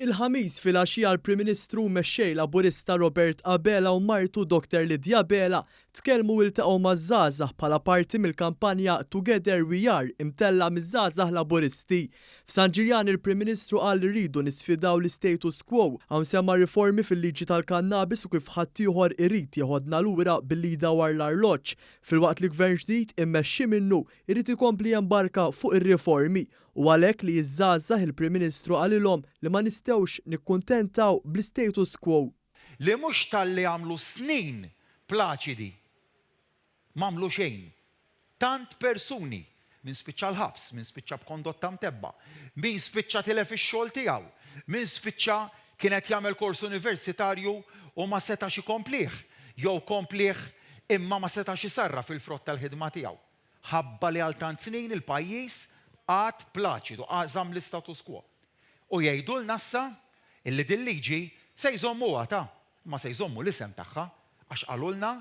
Il-Ħamis filgħaxija l-Prim Ministru u Mexxej Laburista Robert Abela u martu Dr Lydia Abela tkellmu u ltaqgħu maż-żgħażagħ bħala parti mill-kampanja Together We Are imtellgħa miż-żgħażagħ Laburisti. F'San Ġiljan il-Prim Ministru qal li rridu nisfidaw l-istatus quo. Hawn semma riformi fil-liġi tal-kannabis u kif ħaddieħor irid jeħodna lura billi jdawwar l-arloġġ, filwaqt li Gvern ġdid immexxi minnu jrid ikompli jembarka fuq ir-riformi U għalhekk li ż-żgħażagħ il-Prim Ministru qalilhom li ma nistgħux nikkuntentaw bl-istatus quo. Li mhux talli għamlu snin plaċidi, m'għamlu xejn. Tant persuni, min spiċċa l-ħabs, min spiċċa b'kondotta mtebba', min spiċċa tilef ix-xogħol tiegħu, min spiċċa kien qed jagħmel kors universitarju u ma setax ikomplih, jew komplih imma ma setax isarraf il-frott tal-ħidma tiegħu. Ħabba li għal tant snin il-pajjiż qagħad plaċidu, żamm l-istatus quo. U jgħidulna issa illi dil-liġi se jżommuha ta, imma se jżommu l-isem tagħha għax qalulna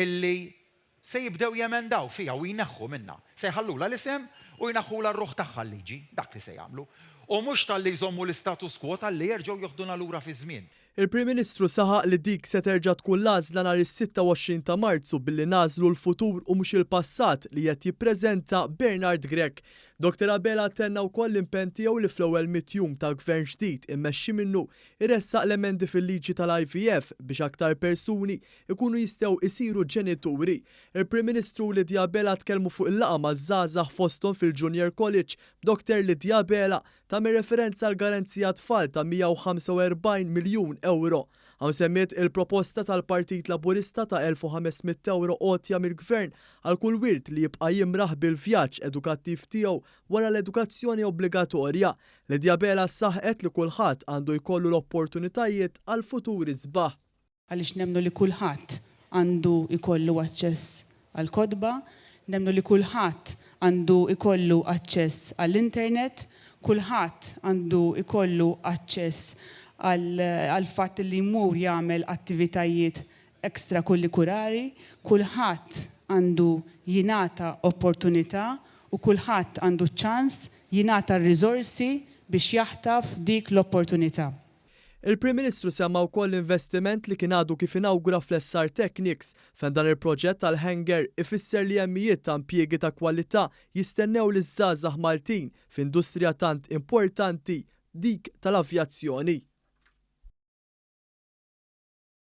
illi se jibdew jemendaw fiha u jneħħu minnha. Se jħallulha l-isem u jneħħulha r-ruħ tagħha l-liġi, dak li se jagħmlu. U mhux talli jżommu l-istatus quo talli jerġgħu joħduna lura fiż-żmien. Il-Prim Ministru saħaq li dik se terġa' tkun l-għażla nhar is-26 ta' Marzu billi nagħżlu l-futur u mhux il-passat li qed jippreżenta Bernard Grech. Dottor Abela tenna wkoll l-impenn tiegħu li fl-ewwel mitt jum ta' Gvern ġdid immexxi minnu jressaq l-emendi fil-liġi tal-IVF biex aktar persuni jkunu jistgħu jsiru ġenituri. Il-Prim Ministru u Lydia Abela tkellmu fuq il-laqgħa maż-żgħażagħ fosthom fil-Junior College b'Dottor Lydia Abela Tagħmel referenza għall-garanzija għat-tfal ta' 145 miljun ewro. Hawn semmiet il-proposta tal-Partit Laburista ta' 1,500 ewro għotja mill-Gvern għal kull wild li jibqa' jimraħ bil-vjaġġ edukattiv tiegħu wara l-edukazzjoni obbligatorja. Lydia Abela saħqet li kulħadd għandu jkollu l-opportunitajiet għal futur isbaħ. għaliex nemmnu li kulħadd għandu jkollu aċċess għall-kotba, nemmnu li kulħadd għandu jkollu aċċess għall-internet, kulħadd għandu jkollu aċċess għall-fatt li jmur jagħmel attivitajiet extrakullikurari, kulħadd għandu jingħata opportunità u kulħadd għandu ċ-ċans jingħata r-riżorsi biex jaħtaf dik l-opportunità. Il-Prim Ministru semma wkoll l-investiment li kien għadu kif inawgura fl-SR Technics, fejn dan il-proġett għal hangar ifisser li hemm mijiet ta' impjiegi ta' kwalità jistennew liż-żgħażagħ Maltin f'industrija tant importanti, dik tal-avjazzjoni.